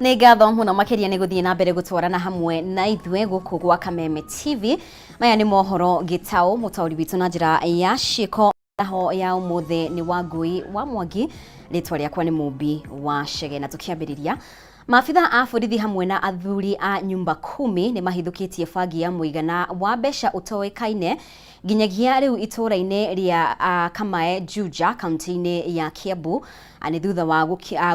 Nĩ ngatho mũno makĩria nĩ gũthiĩ na mbere gũtwarana hamwe na ithuĩ gũkũ gwa Kameme TV. Maya nĩ mohoro gĩtaũ, mũtaũri witũ na njĩra ya ciĩko naho ya ũmũthĩ nĩ Wangũi wa Mwangi, rĩtwa rĩakwa nĩ Mũmbi wa Chege. Na tũkĩambĩrĩria, maabitha a borithi hamwe na athuri a nyumba kumi nĩ mahithũkĩtie bangi ya mũigana wa mbeca ũtoĩkaine nginyagia rĩu itũũra-inĩ rĩa Kamae Juja kaunti-inĩ ya Kiambu. Nĩ thutha wa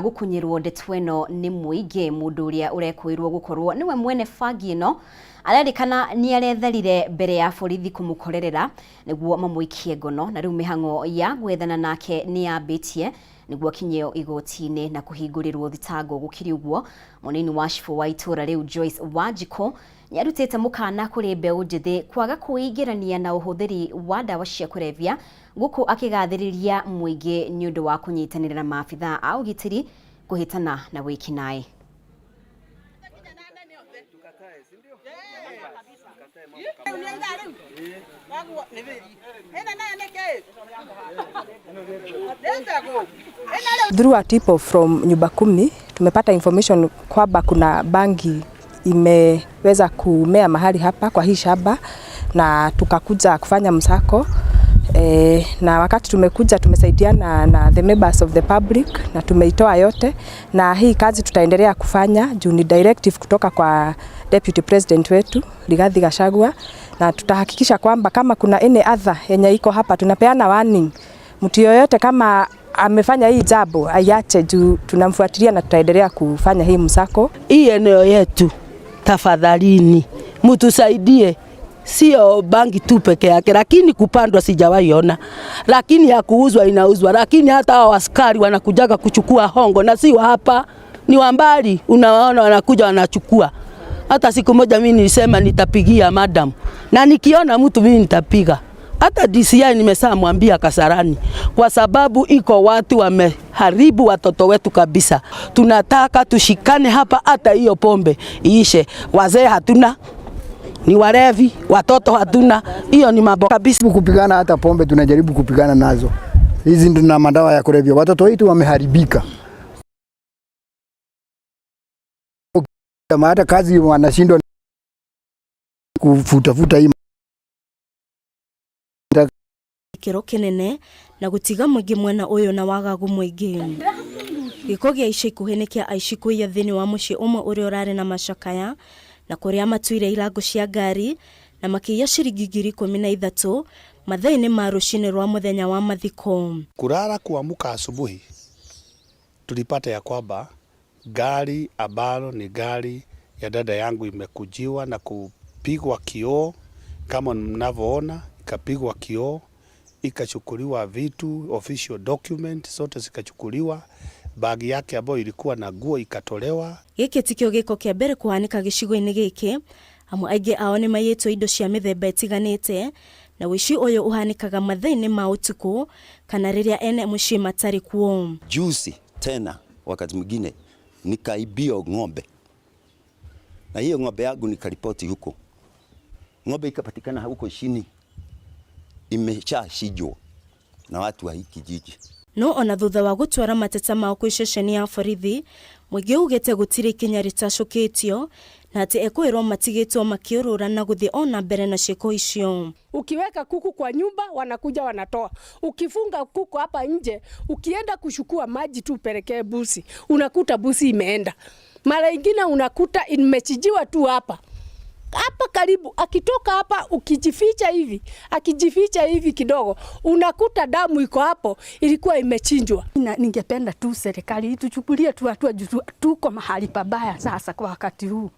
gũkunyĩrwo ndeto ĩno nĩ mũingĩ. Mũndũ ũrĩa ũrekũĩrwo gũkorwo nĩwe mwene bangi ĩno arerĩkana nĩ aretharire mbere ya borithi kũmũkorerera nĩguo mamũikie ngono, na rĩu mĩhang'o ya gwethana nake nĩ yambĩtie nĩguo akinyio igoti-inĩ na kũhingũrĩrwo thitango. Gũkĩrĩ ũguo, mũnini wa cibũ wa itũũra rĩu Joyce Wanjikũ nĩ arutĩte mũkana kũrĩ mbeũ njĩthĩ kwaga kwĩingĩrania na ũhũthĩri wa ndawa cia kũrebia, gũkũ akĩgathĩrĩria mũingĩ nĩ ũndũ wa kũnyitanĩra na maabithaa a ũgitĩri kũhĩtana na wĩkinaĩ. Through a tip off from Nyumba Kumi tumepata information kwamba kuna bangi imeweza kumea mahali hapa kwa hii shamba na tukakuja kufanya msako na wakati tumekuja tumesaidiana na the members of the public na tumeitoa yote, na hii kazi tutaendelea kufanya juu ni directive kutoka kwa Deputy President wetu Rigathi Gachagua, na tutahakikisha kwamba kama kuna any other yenye iko hapa tunapeana warning, mtu yoyote kama amefanya hii jambo aiache, juu tunamfuatilia na tutaendelea kufanya hii msako. Hii eneo yetu, tafadhalini mtusaidie, sio bangi tu peke yake, lakini kupandwa sijawahi ona, lakini ya kuuzwa inauzwa, lakini hata hao askari wanakujaga kuchukua hongo na si wa hapa, ni wa mbali, unawaona wanakuja wanachukua. Hata siku moja mimi nilisema nitapigia madam, na nikiona mtu mimi nitapiga. Hata DCI nimeshamwambia Kasarani, kwa sababu iko watu wameharibu watoto wetu kabisa. Tunataka tushikane hapa, hata hiyo pombe iishe. Wazee hatuna, ni walevi, watoto hatuna. Hiyo ni mambo kabisa. Kupigana hata pombe tunajaribu kupigana nazo hizi, ndio na madawa ya kulevya. Watoto wetu wameharibika, hata kazi wanashindwa kufutafuta hii Gĩkĩro kĩnene na gũtiga mũingĩ mwena ũyũ na wagagu mũingĩ. Gĩko gĩa ica ikuhĩ nĩ kĩa aici kũiya thĩinĩ wa mũciĩ ũmwe ũrĩa ũrarĩ na macakaya na kũrĩa matuire irango cia ngari na makĩiya ciringi 13,000 mathaa-inĩ ma rũcinĩ rwa mũthenya wa mathiko. Kulala kuamka asubuhi, tulipata ya kwamba gari ambalo ni gari ya dada yangu imekujiwa na kupigwa kioo kama mnavyoona, ikapigwa kioo, ikachukuliwa vitu, official document zote zikachukuliwa, bagi yake ambayo ilikuwa na nguo ikatolewa. Gĩkĩ tikĩo gĩko kĩa mbere kũhanĩka gĩcigo-inĩ gĩkĩ, amu aingĩ ao nĩ maiyĩtwo indo cia mĩthemba ĩtiganĩte, na ũici ũyũ ũhanĩkaga mathaa-inĩ ma ũtukũ kana rĩrĩa ene mũciĩ matarĩ kuo. Juzi tena wakati mwingine nikaibio ng'ombe, na hiyo ng'ombe yangu nikaripoti huko, ng'ombe ikapatikana huko chini imeshachinjwa na watu wa hii kijiji. No ona thutha wa gũtwara mateta mao kwĩ ceceni ya borithi, mũingĩ ugĩte gũtirĩ ikinya rĩtacũkĩtio na atĩ ekũĩrwo matigĩtwo makĩũrũra na gũthiĩ ona mbere na ciĩko icio. Ukiweka kuku kwa nyumba wanakuja wanatoa. Ukifunga kuku hapa nje, ukienda kuchukua maji tu upelekee busi, unakuta busi imeenda. Mara ingine unakuta imechinjiwa tu hapa hapa karibu, akitoka hapa ukijificha hivi, akijificha hivi kidogo, unakuta damu iko hapo, ilikuwa imechinjwa. Na ningependa tu serikali ituchukulie tu hatua juu tuko mahali pabaya sasa kwa wakati huu.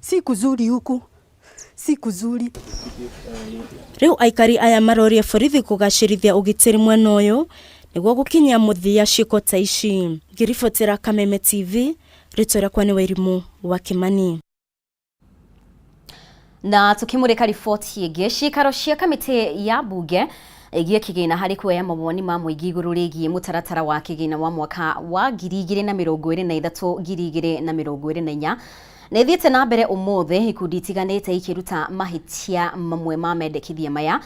Si kuzuri huku, si kuzuri. Rĩu aikari aya maroria borithi kũgacĩrithia ũgitĩri mwena ũyũ nĩguo gũkinyia mũthia ciĩko ta ici. Ngĩribotera Kameme TV, rĩtwa rĩakwa nĩ Wairimũ wa Kĩmani. Na tukimurika riboti ĩngĩ, cikaro cia kamĩtĩ ya mbunge ĩgiĩ kĩgĩna harĩ kuoya mawoni ma mũingĩ igũrũ rĩgiĩ mũtaratara wa kĩgĩna wa mwaka wa 2023 2024 nĩ ĩthiĩte na mbere ũmũthĩ, ikundi itiganĩte ikĩruta mahĩtia mamwe ma mendekithia maya.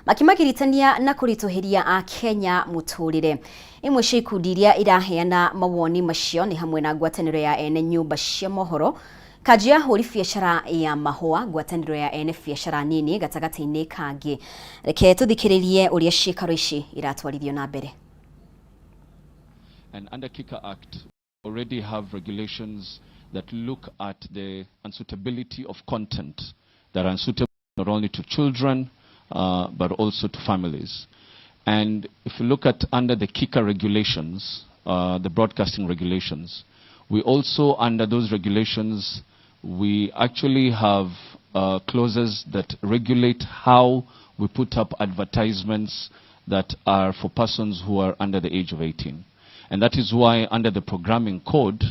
Makĩmagiritania na kũritũhĩria Akenya mũtũrĩre. Imwe cia ikundi iria iraheana mawoni macio nĩ hamwe na ngwatanĩro ya ene nyũmba cia mohoro, kanjũ ya ahũri biacara ya mahũa, ngwatanĩro ya ene biacara nini gatagatĩ-inĩ kangĩ. Reke tũthikĩrĩrie ũrĩa ciĩkaro ici iratwarithio na mbere. And under Kika Act, already have regulations that look at the unsuitability of content that are unsuitable not only to children, but also to families. And if you look at under the KICA regulations, the broadcasting regulations, we also, under those regulations, we actually have clauses that regulate how we put up advertisements that are for persons who are under the age of 18. And that is why under the programming code,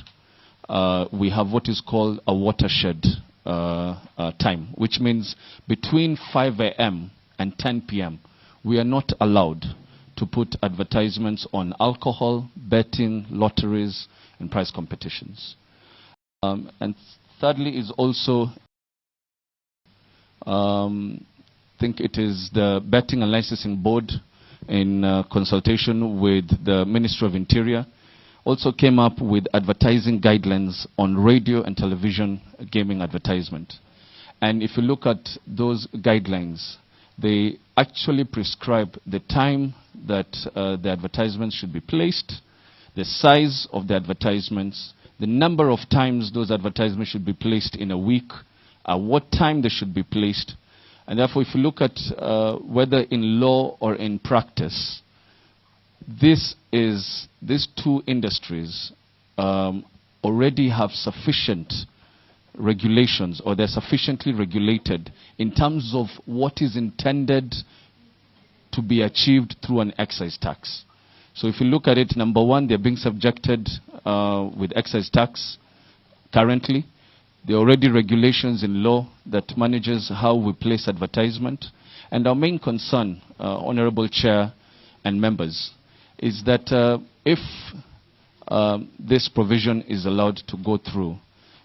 we have what is called a watershed time, which means between 5 a.m. and 10 p.m., we are not allowed to put advertisements on alcohol, betting, lotteries, and prize competitions. And thirdly is also, I think it is the Betting and Licensing Board in consultation with the Ministry of Interior, also came up with advertising guidelines on radio and television gaming advertisement. And if you look at those guidelines, they actually prescribe the time that the advertisements should be placed, the size of the advertisements, the number of times those advertisements should be placed in a week, at what time they should be placed. And therefore, if you look at whether in law or in practice, these two industries already have sufficient regulations, or they're sufficiently regulated in terms of what is intended to be achieved through an excise tax. So if you look at it, number one, they're being subjected with excise tax currently. There are already regulations in law that manages how we place advertisement. And our main concern, Honorable Chair and members, is that if this provision is allowed to go through,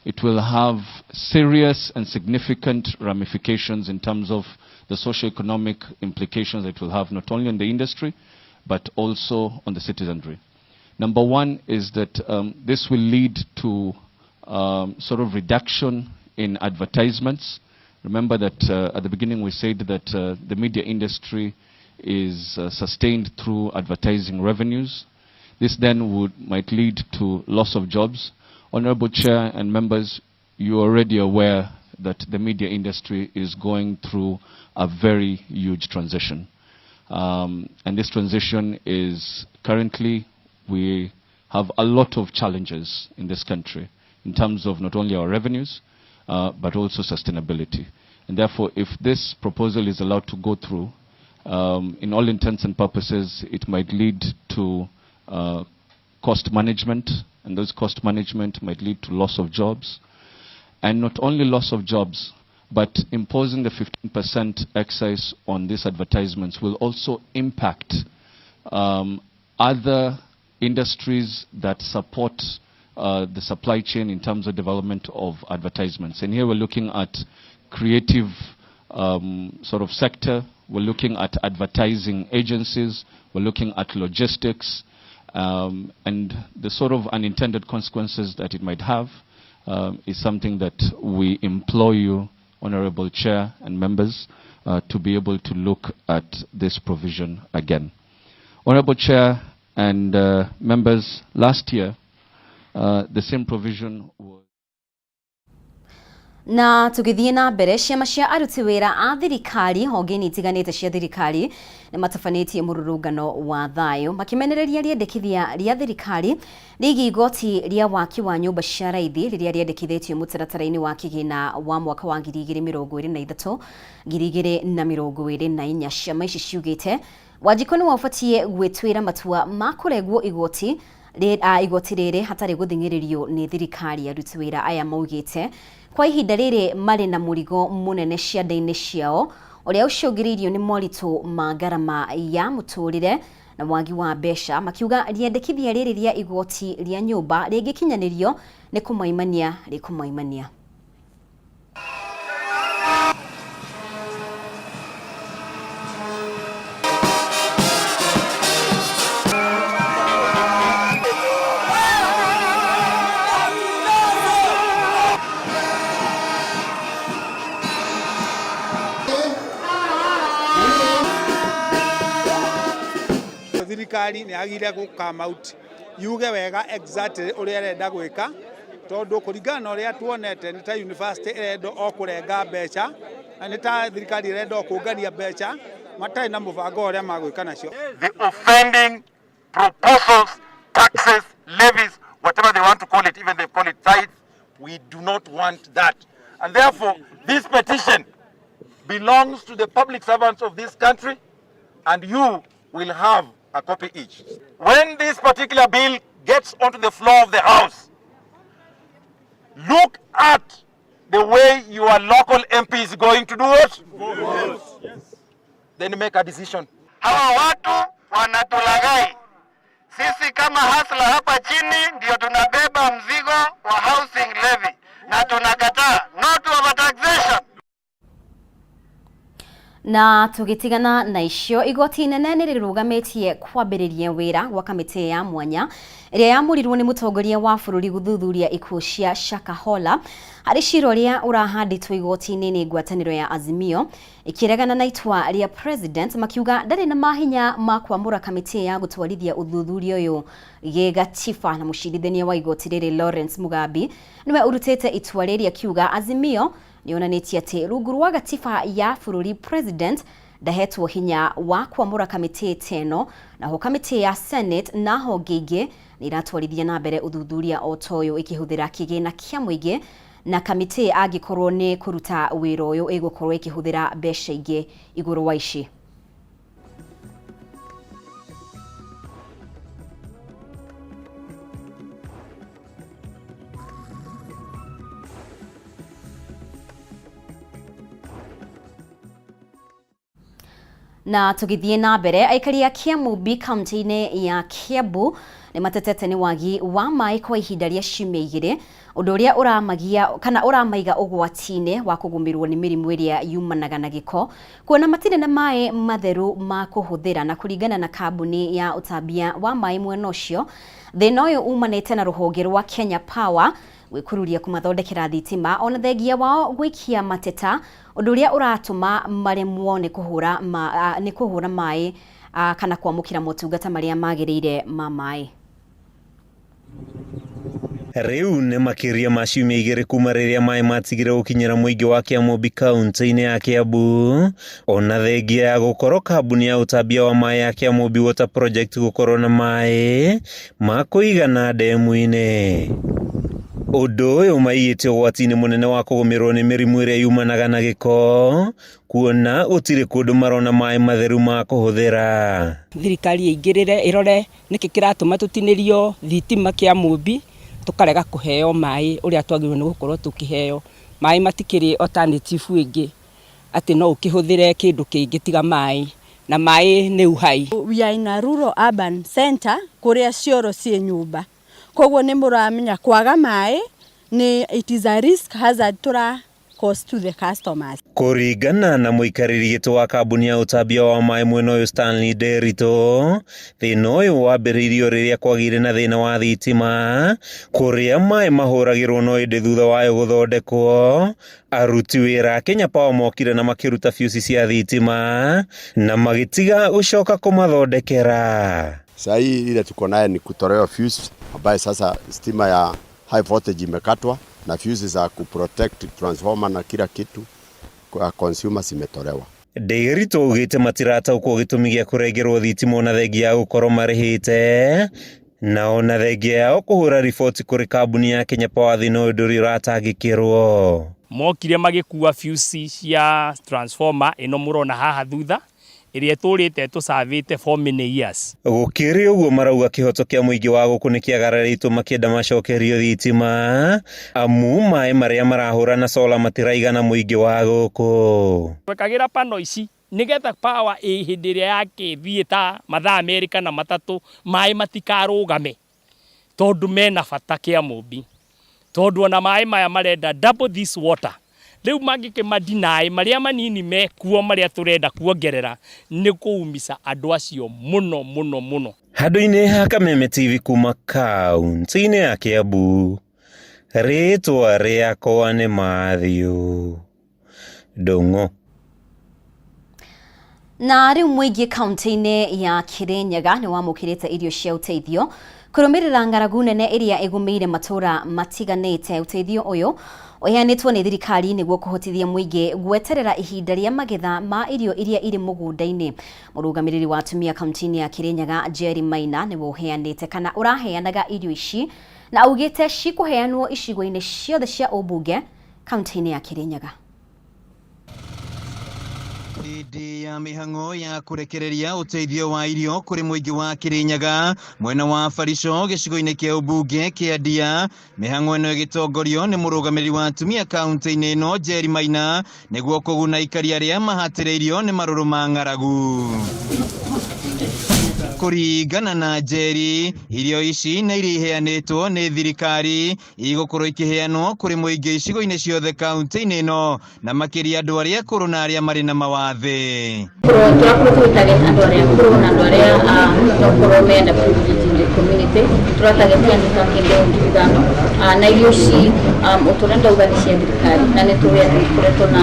it will have serious and significant ramifications in terms of the socio-economic implications it will have not only on the industry, but also on the citizenry. Number one is that this will lead to sort of reduction in advertisements. Remember that at the beginning we said that the media industry is sustained through advertising revenues. This then might lead to loss of jobs. Honorable Chair and members, you are already aware that the media industry is going through a very huge transition. And this transition is currently, we have a lot of challenges in this country in terms of not only our revenues, but also sustainability. And therefore, if this proposal is allowed to go through, in all intents and purposes, it might lead to cost management, and those cost management might lead to loss of jobs. And not only loss of jobs, but imposing the 15% excise on these advertisements will also impact other industries that support the supply chain in terms of development of advertisements. And here we're looking at creative sort of sector, we're looking at advertising agencies, we're looking at logistics, and the sort of unintended consequences that it might have is something that we implore you, Honorable Chair and members, to be able to look at this provision again. Honorable Chair and members, last year, the same provision was Na tũgĩthiĩ na mbere, ciama cia aruti wĩra a thirikari honge-inĩ itiganĩte cia thirikari nĩ matabanĩtie mũrũrũngano wa thayũ makĩmenereria rĩendekithia rĩa thirikari rĩgiĩ igoti rĩa waki wa nyũmba cia raithi rĩrĩa rĩendekithĩtio mũtaratara-inĩ wa kĩgĩna wa mwaka wa 2023 2024. Ciama ici ciugĩte Wanjikũ nĩwe ũbatiĩ gwĩtuĩra matua ma kũregwo igoti igoti rĩrĩ hatarĩ gũthing'ĩrĩrio nĩ thirikari. Aruti wĩra aya maugĩte kwa ihinda rĩrĩ marĩ na mũrigo mũnene ciande-inĩ ciao ũrĩa ũcũngĩrĩirio nĩ moritũ ma ngarama ya mũtũrĩre na wagi wa mbeca, makiuga rĩendekithia rĩrĩ rĩa igoti rĩa nyũmba rĩngĩkinyanĩrio nĩ kũmaimania rĩkũmaimania. Thirikari nĩ yagire gũ come out yuge wega exactly ũrĩa ĩrenda gwĩka, tondũ kũringana na ũrĩa tuonete nĩ ta university ĩrenda o kũrenga mbeca, na nĩ ta thirikari ĩrenda o kũngania mbeca matarĩ na mũbango ũrĩa magwĩka nacio. The offending proposals, taxes, levies, whatever they want to call it, even they call it tithe, we do not want that. And therefore, this petition belongs to the public servants of this country, and you will have a copy each. When this particular bill gets onto the floor of the House, look at the way your local MP is going to do what? Vote. Yes. Then make a decision. Hawa watu wanatulaghai sisi kama hasla hapa chini ndio tunabeba mzigo wa housing levy na tunakataa, no to overtaxation. Na tũgĩtigana na icio, igoti inene nĩ rĩrũgamĩtie kwambĩrĩria wĩra gwa kamĩtĩ ya mwanya ĩrĩa yamũrirwo nĩ mũtongoria wa bũrũri gũthuthuria ikuũ cia Shakahola harĩ cira ũrĩa ũrahandĩtwo igoti-inĩ nĩ ngwatanĩro ya Azimio ĩkĩregana na itua rĩa president, makiuga ndarĩ na mahinya ma kwamũra kamĩtĩ ya gũtwarithia ũthuthuria ũyũ gĩgatiba. Na mũcirithania wa igoti rĩrĩ Lawrence Mugambi nĩwe ũrutĩte itua rĩrĩ, akiuga Azimio nĩyonanĩtie atĩ rungu rwa gatiba ya bũrũri president ndahetwo hinya wa kwamũra kamĩtĩ ta ĩno. Naho kamĩtĩ ya Senate na honge ingĩ nĩ iratwarithia na mbere ũthuthuria o ta ũyũ ĩkĩhũthĩra kĩgĩna kĩa mũingĩ, na kamĩtĩ angĩkorwo nĩ kũruta wĩra ũyũ ĩgũkorwo ĩkĩhũthĩra mbeca ingĩ igũrũ wa ici. Na tũgĩthiĩ na mbere, aikari a Kĩamũmbi kaunti-inĩ ya Kiambu nĩ matetete nĩ wagi wa maĩ kwa ihinda rĩa ciumia igĩrĩ, ũndũ ũrĩa ũramagia kana ũramaiga ũgwati-inĩ wa kũgũmĩrwo nĩ mĩrimũ ĩrĩa yumanaga na gĩko, kuona matirĩ na maĩ matheru ma kũhũthĩra. Na kũringana na kambuni ya ũtambia wa maĩ mwena ũcio, thĩna ũyũ umanĩte na rũhonge rwa Kenya Power gwĩkururia kũmathondekera thitima ona thengia wao gwĩkia mateta, ũndũ ũrĩa ũratũma maremwo nĩ kũhũra ma, nĩ kũhũra maĩ kana kwamũkĩra motungata marĩa magĩrĩire ma maĩ. Rĩu nĩ makĩria ma ciumia igĩrĩ kuma rĩrĩa maĩ matigire gũkinyĩra mũingĩ wa Kĩamũmbi kaunti-inĩ ya Kĩambu, ona thengia ya gũkorwo kambuni ya ũtambia wa maĩ ya Kĩamũmbi Water Project gũkorwo na maĩ ma kũigana ndemu-inĩ. Ũndũ ũyũ maigĩte ũgwati-inĩ mũnene wa kũgũmĩrwo nĩ mĩrimũ ĩrĩa yumanaga na gĩko, kuona gũtirĩ kũndũ marona maĩ matheru ma kũhũthĩra. Thirikari ĩingĩrĩre ĩrore nĩkĩ kĩratũma tũtinĩrio thitima Kĩamũmbi, tũkarega kũheo maĩ ũrĩa twagĩrĩirwo nĩ gũkorwo tũkĩheo. Maĩ matikĩrĩ alternative ĩngĩ atĩ no ũkĩhũthĩre kĩndũ kĩngĩ tiga maĩ, na maĩ nĩ uhai. We are in a rural urban center kũrĩa cioro ciĩ nyũmba, koguo nĩ mũramenya kwaga maĩ nĩ it is a risk hazard tũra cost to the customers. Kũringana na mũikarĩri gĩtĩ wa kambuni ya ũtambia wa maĩ mwena ũyũ Stanley Nderitu, thĩna ũyũ wambĩrĩirio rĩrĩa kwagĩire na thĩna wa thitima kũrĩa maĩ mahũragĩrwo, no ĩndĩ thutha wayo gũthondekwo, aruti wĩra a Kenya Power mokire na makĩruta fuse cia thitima na magĩtiga gũcoka kũmathondekera. Saa hii ile tuko naye ni kutolewa fuse ambaye sasa stima ya high voltage imekatwa na fuse za kuprotect transformer na kila kitu kwa consumers imetolewa. Nderitu augĩte matirataũkwo gĩtũmi gĩa kũrengerwo thitima ona thengia ya gũkorwo marĩhĩte, na ona thengia yao kũhũra riboti kũrĩ kambuni ya Kenya Power thĩna ũyũ ndũrĩ ũratangĩkĩrwo. Mokire magĩkua fuse cia transformer ĩno mũrona haha thutha, ĩrĩa ĩtũrĩte tũcavĩte for many years. Gũkĩrĩ ũguo, marauga kĩhoto kĩa mũingĩ wa gũkũ nĩ kĩagararĩtwo makĩenda macokerio thitima, amu maĩ marĩa marahũra na solar matiraigana mũingĩ wa gũkũ. Twekagĩra pano ici nĩgetha power ĩ hĩndĩ ĩrĩa yakĩthiĩ ta mathaa merĩ kana matatũ, maĩ matikarũgame, tondũ mena bata Kĩamũmbi, tondũ ona maĩ maya marenda double this water. Rĩu mangĩkĩmadinaĩ marĩa manini mekuo marĩa tũrenda kuongerera, nĩ kũumisa andũ acio mũno mũno mũno. Handũ-inĩ ha Kameme TV kuma kaunti-inĩ ya Kiambu, rĩtwa rĩakwa nĩ Matthew Ndung'u. Na rĩu mũingĩ kaunti-inĩ ya Kirinyaga nĩ wamũkĩrĩte irio cia ũteithio kũrũmĩrĩra ng'aragu nene ĩrĩa ĩgũmĩire matũũra matiganĩte. Ũteithio ũyũ ũheanĩtwo nĩ thirikari nĩguo kũhotithia mũingĩ gweterera ihinda rĩa magetha ma irio iria irĩ mũgũnda-inĩ. Mũrũgamĩrĩri wa atumia kaunti-inĩ ya Kirinyaga Jerry Maina nĩwe ũheanĩte kana ũraheanaga irio ici na augĩte cikũheanwo icigo-inĩ ciothe cia ũmbunge kaunti-inĩ ya Kirinyaga. Hĩndĩ ya mĩhang'o ya kũrekereria ũteithio wa irio kũrĩ mũingĩ wa Kirinyaga mwena wa Barico gĩcigo-inĩ kĩa ũmbunge kĩa Ndia, mĩhang'o ĩno ĩgĩtongorio nĩ mũrũgamĩrĩri wa atumia kaunti-inĩ ĩno Njeri Maina nĩguo kũguna aikari arĩa mahatĩrĩirio nĩ marũrũ ma ng'aragu. Kũringana na Njeri, irio ici nĩ iria iheanĩtwo nĩ thirikari igũkorwo ikĩheanwo kũrĩ mũingĩ icigo-inĩ ciothe kaunti-inĩ ĩno na makĩria andũ arĩa akũrũ na arĩa marĩ na mawathe. Tũrakorwo tũgĩtarget andũ arĩa akũrũ na andũ arĩa tokorwo me underprivileged in the community. Tũratarget andũ ta kĩndũ 5,000, na irio ici o ta ũrĩa ndauga nĩ cia thirikari, na nĩ tũĩ atĩ nĩtũkoretwo na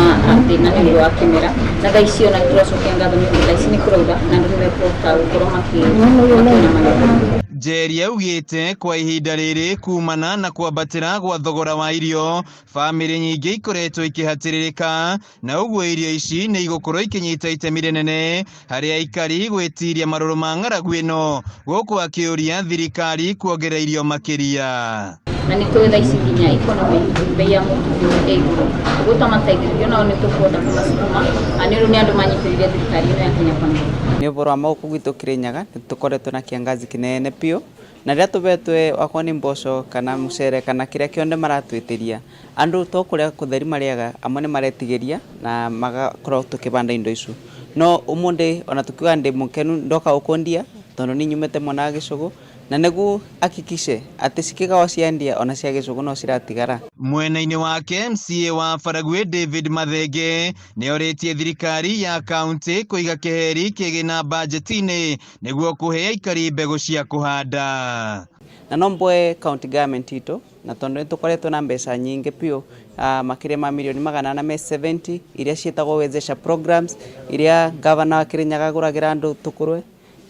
thĩna nĩ ũndũ wa kĩmera, na thaa ici ona nĩtũracokia ngatho nĩ ũndũ thaa ici nĩ kũraura na andũ nĩ mekũhota gũkorwo makĩona magetha. Njeri augĩte kwa ihinda rĩrĩ kumana na kwambatĩra gwa thogora wa irio, bamĩrĩ nyingĩ ikoretwo ikĩhatĩrĩrĩka, na ũguo irio ici nĩ igũkorwo ikĩnyita itemi rĩnene harĩ aikari gwĩtiria marũrũ ma ng'aragu ĩno, gũkũ akĩũria thirikari kuongerera irio makĩria. Na nĩ tũĩ thaa ici nginya economy bei ya mũtu ĩ igũrũ, ũguo twamateithĩrĩria onao nĩ tũkũhota kũmacukuma, nĩ ũndũ nĩ andũ manyitĩrĩire thirikari ĩno ya Kenya Kwanza. Nĩ ũhoro wa ma gũkũ gwitũ Kirinyaga nĩ tũkoretwo na kĩangazi kĩnene biũ, na rĩrĩa tũbetwe wakorwo nĩ mboco kana mũcere kana kĩrĩa kĩothe maratwĩtĩria, andũ to kũrĩa kũtheri marĩaga, amwe nĩ maretigĩria na magakorwo tũkĩbanda indo icio. No ũmũthĩ ona tũkiuga ndĩ mũkenu ndoka gũkũ ndia tondũ niĩ nyumĩte mwena wa Gĩcũgũ, na nĩguo hakikishe atĩ cikĩgawa cia ndia ona cia Gĩcũgũ no ciratigara. Mwena-inĩ wake MCA wa Baragwi David Mathenge nĩ orĩtie thirikari ya kaunti kũiga kĩheri kĩgĩna bajeti-inĩ nĩguo kũhe aikari mbegũ cia kũhanda. Na no mboe county government itũ, na tondũ nĩ tũkoretwo na mbeca nyingĩ biũ, makĩria ma mirioni magana ana me 70 iria ciĩtagwo wezesha programs, iria gavana wa Kirinyaga agũragĩra andũ tũkũrwe,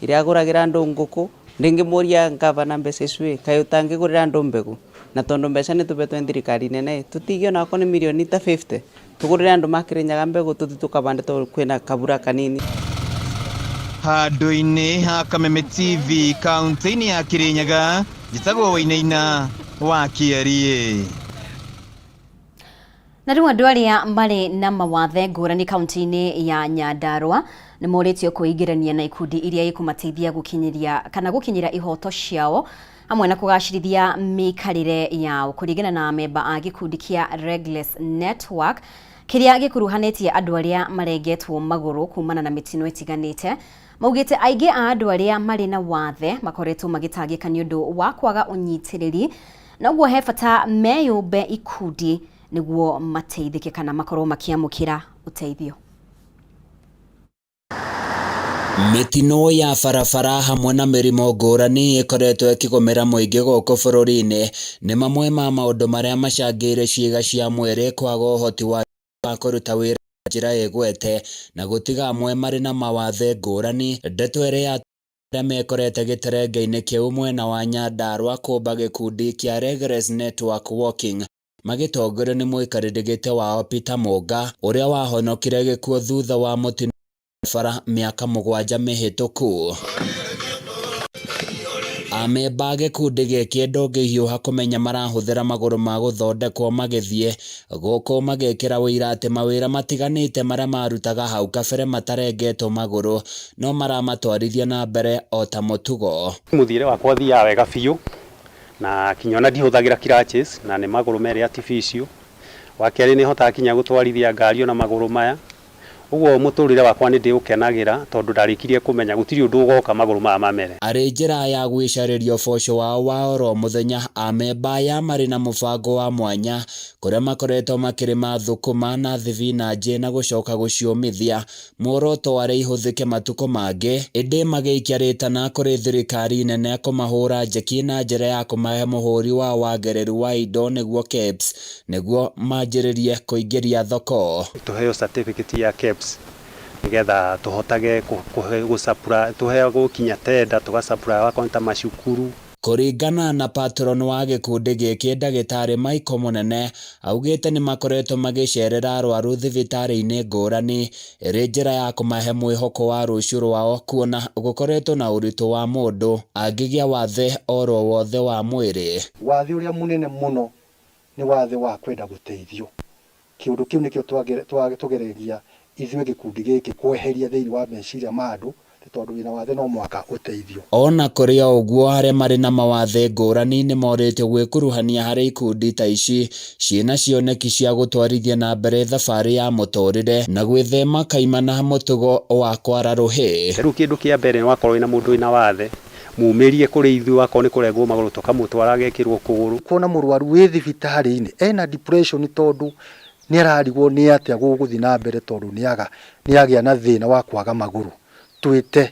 iria agũragĩra andũ ngũkũ. Ndingĩmũria gavana mbeca icio ĩ, kaĩ ũtangĩgũrĩra andũ mbegũ? Na tondũ mbeca nĩ tũbetwo nĩ thirikari nene, tũtigie onakorwo nĩ mirioni ta 50 tũgũrĩre andũ ma Kirinyaga mbegũ tũthiĩ tũkabande tondũ kwĩna kabura kanini. Handũ-inĩ ha Kameme TV kaunti-inĩ ya Kirinyaga, njĩtagwo Wainaina wa Kĩeriĩ. Na rĩu andũ arĩa marĩ na mawathe ngũrani kaunti-inĩ ya Nyandarua nĩ morĩtio kwĩingĩrania na ikundi iria ikũmateithia gũkinyĩria kana gũkinyĩra ihoto ciao hamwe na kũgacĩrithia mĩikarĩre yao. Kũringana na amemba a gĩkundi kĩa Regless Network kĩrĩa gĩkuruhanĩtie andũ arĩa marengetwo magũrũ kumana na mĩtino ĩtiganĩte, maugĩte aingĩ a andũ arĩa marĩ na wathe makoretwo magĩtangĩka nĩ ũndũ wa kwaga ũnyitĩrĩri, na ũguo he bata meyũmbe ikundi nĩguo mateithĩke kana makorwo makĩamũkĩra ũteithio. Mĩtino ya barabara hamwe na mĩrimũ ngũrani ĩkoretwo ĩkĩgũmĩra mũingĩ gũkũ bũrũri-inĩ nĩ mamwe ma maũndũ marĩa macangĩire ciĩga cia mwĩrĩ kwaga ũhoti wa kũruta wĩra na njĩra ĩgwete na gũtiga amwe marĩ na mawathe ngũrani. Ndeto ĩrĩa ya arĩa mekorete gĩterenge-inĩ kĩu mwena wa Nyandarua kũmba gĩkundi kĩa Regress Network Walking magĩtongorio nĩ mũikarĩri gĩtĩ wao Peter Mũnga ũrĩa wahonokire gĩkuũ thutha wa mũtino bara mĩaka 7 mĩhĩtũku. Amemba a gĩkundi gĩkĩ ndũngĩhiũha kũmenya marahũthĩra magũrũ ma gũthondekwo magĩthiĩ gũkũ magĩkĩra ũira atĩ mawĩra matiganĩte marĩa marutaga hau kabere matarengetwo magũrũ no maramatwarithia na mbere o ta mũtugo. Mũthiĩre wakwa ũthiaga wega biũ na kinya ona ndihũthagĩra crutches na nĩ magũrũ merĩ artificial. Wa kerĩ nĩ hotaga kinya gũtwarithia ngari ona magũrũ maya. Ũguo mũtũrĩre wakwa nĩ ndĩũkenagĩra tondũ ndarĩkirie kũmenya gũtirĩ ũndũ ũgoka magũrũ maya mamere. Arĩ njĩra ya gwĩcarĩria ũboco wao wa oro mũthenya, amemba aya marĩ na mũbango wa mwanya kũrĩa makoretwo makĩrĩma thũkũma na thibinanjĩ na gũcoka gũciũmithia, muoroto warĩ ihũthĩke matukũ mangĩ, ĩndĩ magĩikia rĩtana kũrĩ thirikari nene kũmahũra njeki na njĩra ya kũmahe mũhũri wa wagĩrĩru wa indo nĩguo KEBS nĩguo manjĩrĩrie kũingĩria thoko. Tũheo certificate ya KEBS. Nĩgetha tũhotage gũ tũheagwo kinya tenda tũga supply akorwo nĩ ta macukuru. Kũringana na patron wa gĩkundi gĩkĩ ndagĩtarĩ Michael Mũnene augĩte nĩmakoretwo magĩcerera arwaru thibitarĩ-inĩ ngũrani ĩrĩ njĩra ya kũmahe mwĩhoko wa rũciũ rwao kuona gũkoretwo na ũritũ wa mũndũ angĩgĩa wathe oro wothe wa mwĩrĩ. Wathe ũrĩa mũnene mũno nĩ wathe wa kwenda gũteithio. Kĩũndũ kĩu nĩkĩo tũgeregia ithuĩ gĩkundi gĩkĩ kweheria thĩinĩ wa meciria ma andũ nĩ tondũ wĩna wathe no mũhaka ũteithio. Ona kũrĩ o ũguo arĩa marĩ na mawathe ngũrani nĩmorĩtio gwĩkuruhania harĩ ikundi ta ici ciĩna cioneki cia gũtwarithia na mbere thabarĩ ya mũtũrĩre na gwĩthema kaimana mũtugo wa kwara rũhĩ. Rĩu kĩndũ kĩa mbere nĩ wakorwo wĩna mũndũ wĩna wathe mumĩrie kũrĩ ithuĩ, wakorwo nĩ kũrengwo magũrũ tũkamũtwara agekĩrwo kũgũrũ. Kuona mũrwaru wĩ thibitarĩ-inĩ ena depression tondũ nĩ ararigwo nĩ atĩa gũgũthiĩ na mbere tondũ nĩ agĩa na thĩna wa kwaga magũrũ. Twĩte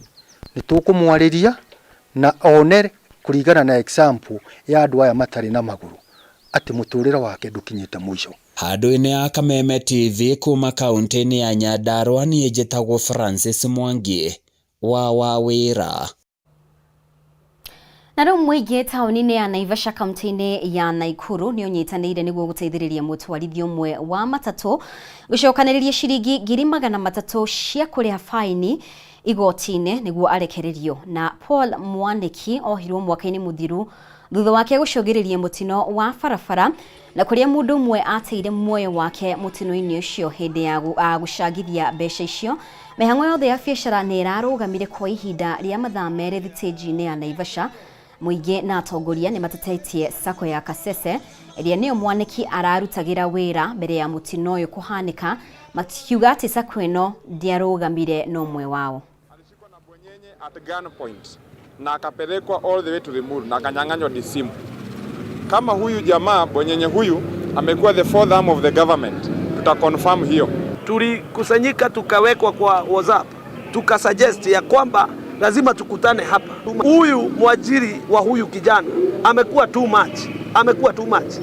nĩ tũkũmwarĩria na one kũringana na example ya andũ aya matarĩ na magũrũ atĩ mũtũrĩre wake ndũkinyĩte mũico. Handũ-inĩ ya Kameme TV kuma kaunti-inĩ ya Nyandarua niĩ njĩtagwo Francis Mwangi wa Wawĩra. Na rĩu mũingĩ taũni-inĩ ya Naivasha kaunti-inĩ ya Nakuru nĩ ũnyitanĩire nĩguo gũteithĩrĩria mũtwarithia ũmwe wa matatũ gũcokanĩrĩria ciringi 300,000 cia kũrĩha faini igoti-inĩ nĩguo arekererio. Na Paul Mwaniki ohirwo mwaka-inĩ mũthiru thutha wake gũcũngĩrĩria mũtino wa barabara na kũrĩa mũndũ ũmwe ateire muoyo wake mũtino-inĩ ũcio hĩndĩ ya gũcangithia mbeca icio. Mĩhang'o yothe ya biacara nĩ ĩrarũgamire kwa ihinda rĩa mathaa merĩ thitĩnji-inĩ ya Naivasha. Mũingĩ na atongoria nĩ matetetie sacco ya Kasese ĩrĩa nĩyo Mwaniki ararutagĩra wĩra mbere ya mũtino ũyũ kũhanĩka, makiuga atĩ sacco ĩno ndĩarũgamire na ũmwe wao. At gunpoint na akapelekwa all the way to Limuru na akanyang'anywa ni simu. Kama huyu jamaa Bwenyenye huyu amekuwa the fourth arm of the government, tuta confirm hiyo. Tulikusanyika tukawekwa kwa WhatsApp, tukasuggest ya kwamba lazima tukutane hapa. Huyu mwajiri wa huyu kijana amekuwa too much, amekuwa too much.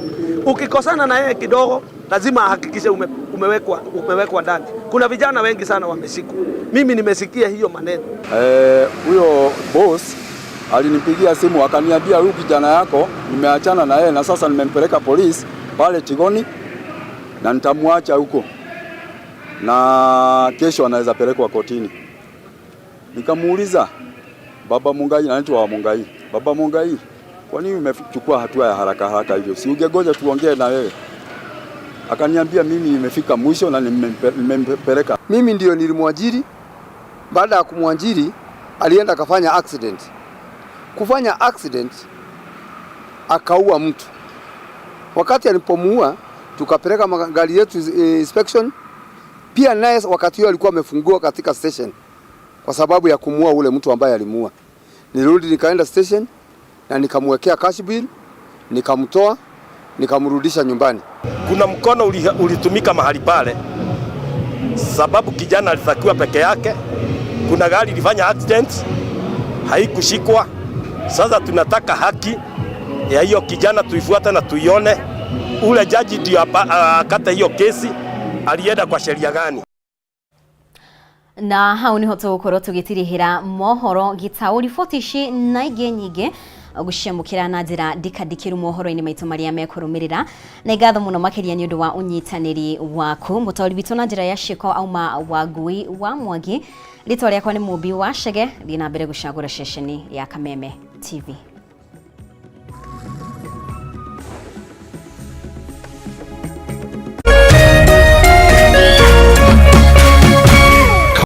Ukikosana na yeye kidogo lazima ahakikishe umewekwa ndani. Kuna vijana wengi sana wameshikwa. Mimi nimesikia hiyo maneno. Huyo boss alinipigia simu akaniambia huyu kijana yako nimeachana na yeye na sasa nimempeleka polisi pale Tigoni na nitamwacha huko na kesho anaweza pelekwa kotini. Nikamuuliza Baba Mungai, anaitwa wa Mungai, Baba Mungai, kwa nini umechukua hatua ya haraka haraka hivyo? Si ungegoja tuongee na wewe? Akaniambia mimi nimefika mwisho na nimempeleka. Mimi ndio nilimwajiri. Baada ya kumwajiri alienda akafanya accident. Kufanya accident akaua mtu. Wakati alipomuua tukapeleka gari yetu inspection. Pia naye wakati huo alikuwa amefungua katika station kwa sababu ya kumuua ule mtu ambaye alimuua. Nilirudi nikaenda station na nikamwekea cash bill, nikamtoa, nikamrudisha nyumbani. Kuna mkono ulitumika mahali pale sababu kijana alitakiwa peke yake. Kuna gari ilifanya accident haikushikwa. Sasa tunataka haki ya hiyo kijana tuifuate na tuione. Ule jaji ndio akate hiyo kesi, alienda kwa sheria gani? Na hau niho tũgũkorwo tũgĩtirihĩra mohoro gĩtaũ riboti ici na ingĩ nyingĩ gũciamũkĩra na njĩra ndikandikĩru mohoro-inĩ maitũ marĩa mekũrũmĩrĩra. Na ngatho mũno makĩria nĩ ũndũ wa ũnyitanĩri waku. Mũtaũri witũ na njĩra ya ciĩko auma Wangui wa Mwangi. Rĩtwa rĩakwa nĩ Mũmbi wa Chege. Thiĩ na mbere gũcagũra ceceni ya Kameme TV.